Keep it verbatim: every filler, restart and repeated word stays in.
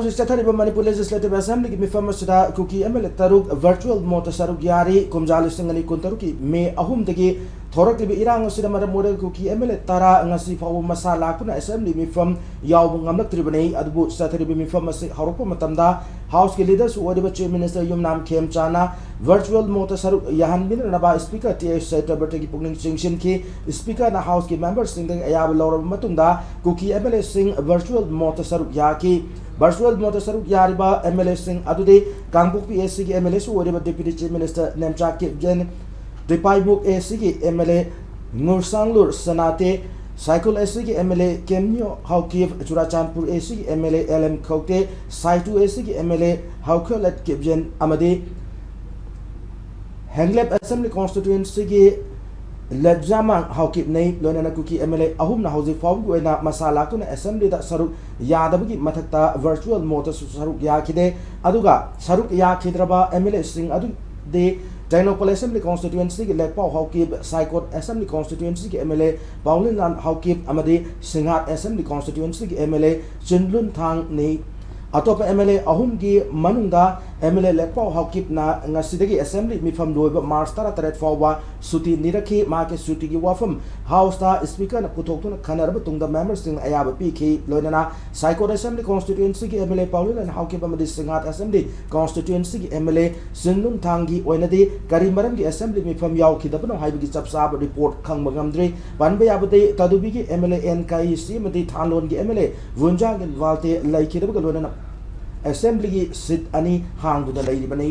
ꯍꯧꯖꯤꯛ ꯆꯠꯊꯔꯤꯕ ꯃꯅꯤꯄꯨꯔ ꯂꯦꯖꯤꯁꯂꯦꯇꯤꯚ ꯑꯦꯁꯦꯝꯕ꯭ꯂꯤꯒꯤ ꯃꯤꯐꯝ ꯑꯁꯤꯗ ꯀꯨꯀꯤ ꯑꯦꯝ ꯑꯦꯜ ꯑꯦ ꯇꯔꯨꯛ ꯚꯔꯆꯨꯋꯦꯜ ꯃꯣꯠꯇ ꯁꯔꯨꯛ ꯌꯥꯔꯤ꯫ ꯀꯨꯝꯖꯥ ꯂꯤꯁꯤꯡ ꯑꯅꯤ ꯀꯨꯟꯇꯔꯨꯛꯀꯤ ꯃꯦ ꯑꯍꯨꯝꯗꯒꯤ ꯊꯣꯔꯛꯂꯤꯕ ꯏꯔꯥꯡ ꯑꯁꯤꯅ ꯃꯔꯝ ꯑꯣꯏꯔꯒ ꯀꯨꯀꯤ ꯑꯦꯝ ꯑꯦꯜ ꯑꯦ ꯇꯔꯥ ꯉꯁꯤ ꯐꯥꯎꯕ ꯃꯁꯥ ꯂꯥꯛꯇꯨꯅ ꯑꯦꯁꯦꯝꯕ꯭ꯂꯤ ꯃꯤꯐꯝ ꯌꯥꯎꯕ ꯉꯝꯂꯛꯇ꯭ꯔꯤꯕꯅꯤ꯫ ꯑꯗꯨꯕꯨ ꯆꯠꯊꯔꯤꯕ ꯃꯤꯐꯝ ꯑꯁꯤ ꯍꯧꯔꯛꯄ ꯃꯇꯝꯗ ꯍꯥꯎꯁꯀꯤ ꯂꯤꯗꯔꯁꯨ ꯑꯣꯏꯔꯤꯕ ꯆꯤꯐ ꯃꯤꯅꯤꯁꯇꯔ ꯌꯨꯝꯅꯥꯝ ꯈꯦꯝꯆꯥꯅ ꯚꯔꯆꯨꯋꯦꯜ ꯃꯣꯠꯇ ꯁꯔꯨꯛ ꯌꯥꯍꯟꯃꯤꯟꯅꯅꯕ ꯁ꯭ꯄꯤꯀꯔ ꯇꯤ ꯑꯦꯁ ꯁꯇ꯭ꯌꯕ꯭ꯔꯇꯒꯤ ꯄꯨꯛꯅꯤꯡ ꯆꯤꯡꯁꯤꯟꯈꯤ꯫ ꯁ꯭ꯄꯤꯀꯔꯅ ꯍꯥꯎꯁꯀꯤ ꯃꯦꯝꯕꯔꯁꯤꯡꯗꯒꯤ ꯑꯌꯥꯕ ꯂꯧꯔꯕ ꯃꯇꯨꯡꯗ ꯀꯨꯀꯤ ꯑꯦꯝ ꯑꯦꯜ ꯑꯦꯁꯤꯡ ꯚꯔꯆꯨꯋꯦꯜ ꯃꯣꯠꯇ ꯁꯔꯨꯛ ꯌꯥꯈꯤ꯫ ꯚꯔꯆꯨꯋꯦꯜ ꯃꯣꯠꯇ ꯁꯔꯨꯛ ꯌꯥꯔꯤꯕ ꯑꯦꯝ ꯑꯦꯜ ꯑꯦꯁꯤꯡ ꯑꯗꯨꯗꯤ ꯀꯥꯡꯄꯣꯛꯄꯤ ꯑꯦ ꯁꯤꯒꯤ ꯑꯦꯝ ꯑꯦꯜ ꯑꯦꯁꯨ ꯑꯣꯏꯔꯤꯕ deputy chief minister Nemcha Kipgen, Tipaimukh A ꯁꯤꯒꯤ M L A Ngursanglur Sanate, Saikul A ꯁꯤꯒꯤ M L A Kimneo Haokip, Churachandpur A ꯁꯤꯒꯤ M L A L M Khaute, Saitu A ꯁꯤꯒꯤ ꯑꯦꯝ ꯑꯦꯜ ꯑꯦ ꯍꯥꯎꯈ꯭ꯌꯣꯂꯦꯠ ꯀꯤꯞꯖꯦꯟ ꯑꯃꯗꯤ ꯍꯦꯡꯂꯦꯞ ꯑꯦꯁꯦꯝꯕ꯭ꯂꯤ ꯀꯣꯟꯁꯇꯤꯇ꯭ꯌꯨꯑꯦꯟꯁꯤꯒꯤ ꯂꯦꯞꯖꯥꯃꯥꯡ ꯍꯥꯎꯀꯤꯞꯅꯩ꯫ ꯂꯣꯏꯅꯅ ꯀꯨꯀꯤ ꯑꯦꯝ ꯑꯦꯜ ꯑꯦ ꯑꯍꯨꯝꯅ ꯍꯧꯖꯤꯛ ꯐꯥꯎꯕꯒꯤ ꯑꯣꯏꯅ ꯃꯁꯥ ꯂꯥꯛꯇꯨꯅ ꯑꯦꯁꯦꯝꯕ꯭ꯂꯤꯗ ꯁꯔꯨꯛ ꯌꯥꯗꯕꯒꯤ ꯃꯊꯛꯇ ꯚꯔꯆꯨꯋꯦꯜ ꯃꯣꯠꯇꯁꯨ ꯁꯔꯨꯛ ꯌꯥꯈꯤꯗꯦ꯫ ꯑꯗꯨꯒ ꯁꯔꯨꯛ ꯌꯥꯈꯤꯗ꯭ꯔꯕ ꯑꯦꯝ ꯑꯦꯜ ꯑꯦꯁꯤꯡ ꯑꯗꯨꯗꯤ ꯇꯦꯡꯅꯧꯄꯜ ꯑꯦꯁꯦꯝꯕ꯭ꯂꯤ ꯀꯣꯟꯁꯇꯤꯇ꯭ꯌꯨꯑꯦꯟꯁꯤꯒꯤ ꯂꯦꯛꯄꯥꯎ ꯍꯥꯎꯀꯤꯞ, ꯁꯥꯏꯀꯣꯠ ꯑꯦꯁꯦꯝꯕ꯭ꯂꯤ ꯀꯣꯟꯁꯇꯤꯇ꯭ꯌꯨꯑꯦꯟꯁꯤꯒꯤ M L A Paolienlal Haokip ꯑꯃꯗꯤ ꯁꯤꯡꯍꯥꯠ ꯑꯦꯁꯦꯝꯕ꯭ꯂꯤ ꯀꯣꯟꯁꯇꯤꯇ꯭ꯌꯨꯑꯦꯟꯁꯤꯒꯤ ꯑꯦꯝ ꯑꯦꯜ ꯑꯦ ꯆꯤꯟꯂꯨꯟ ꯊꯥꯡꯅꯤ꯫ ꯑꯇꯣꯞꯄ ꯑꯦꯝ ꯑꯦꯜ ꯑꯦ ꯑꯍꯨꯝꯒꯤ ꯃꯅꯨꯡꯗ ꯑꯦꯝ ꯑꯦꯜ ꯑꯦ ꯂꯦꯛꯄꯥꯎ ꯍꯥꯎꯀꯤꯞꯅ ꯉꯁꯤꯗꯒꯤ ꯑꯦꯁꯦꯝꯕ꯭ꯂꯤ ꯃꯤꯐꯝ ꯂꯣꯏꯕ ꯃꯥꯔꯆ ꯇꯔꯥꯇꯔꯦꯠ ꯐꯥꯎꯕ ꯁꯨꯇꯤ ꯅꯤꯔꯛꯈꯤ꯫ ꯃꯍꯥꯛꯀꯤ ꯁꯨꯇꯤꯒꯤ ꯋꯥꯐꯝ ꯍꯥꯎꯁꯇ ꯁ꯭ꯄꯤꯀꯔꯅ ꯄꯨꯊꯣꯛꯇꯨꯅ ꯈꯟꯅꯔꯕ ꯇꯨꯡꯗ ꯃꯦꯝꯕꯔꯁꯤꯡꯅ ꯑꯌꯥꯕ ꯄꯤꯈꯤ꯫ ꯂꯣꯏꯅꯅ ꯁꯥꯏꯀꯣꯠ ꯑꯦꯁꯦꯝꯕ꯭ꯂꯤ ꯀꯣꯟꯁꯇꯤꯇ꯭ꯌꯨꯑꯦꯟꯁꯤꯒꯤ M L A Paolienlal Haokip ꯑꯃꯗꯤ ꯁꯤꯡꯍꯥꯠ ꯑꯦꯁꯦꯝꯕ꯭ꯂꯤ ꯀꯣꯟꯁꯇꯤꯇ꯭ꯌꯨꯑꯦꯟꯁꯤꯒꯤ ꯑꯦꯝ ꯑꯦꯜ ꯑꯦ ꯆꯤꯟꯂꯨꯟ ꯊꯥꯡꯒꯤ ꯑꯣꯏꯅꯗꯤ ꯀꯔꯤ ꯃꯔꯝꯒꯤ ꯑꯦꯁꯦꯝꯕ꯭ꯂꯤ ꯃꯤꯐꯝ ꯌꯥꯎꯈꯤꯗꯕꯅꯣ ꯍꯥꯏꯕꯒꯤ ꯆꯞ ꯆꯥꯕ ꯔꯤꯄꯣꯔꯠ ꯈꯪꯕ ꯉꯝꯗ꯭ꯔꯤ꯫ ꯄꯟꯕ ꯌꯥꯕꯗꯤ ꯇꯗꯨꯕꯤꯒꯤ ꯑꯦꯝ ꯑꯦꯜ ꯑꯦ ꯑꯦꯟ ꯀꯥꯏꯁꯤ ꯑꯃꯗꯤ ꯊꯥꯟꯂꯣꯟꯒꯤ ꯑꯦꯝ ꯑꯦꯜ ꯑꯦ ꯋꯨꯟꯖꯥꯡꯒꯤꯟ ꯋꯥꯜꯇꯦ ꯂꯩꯈꯤꯗꯕꯒ ꯂꯣꯏꯅꯅ ꯑꯦꯁꯦꯝꯕ꯭ꯂꯤꯒꯤ ꯁꯤꯠ ꯑꯅꯤ ꯍꯥꯡꯗꯨꯅ ꯂꯩꯔꯤꯕꯅꯤ꯫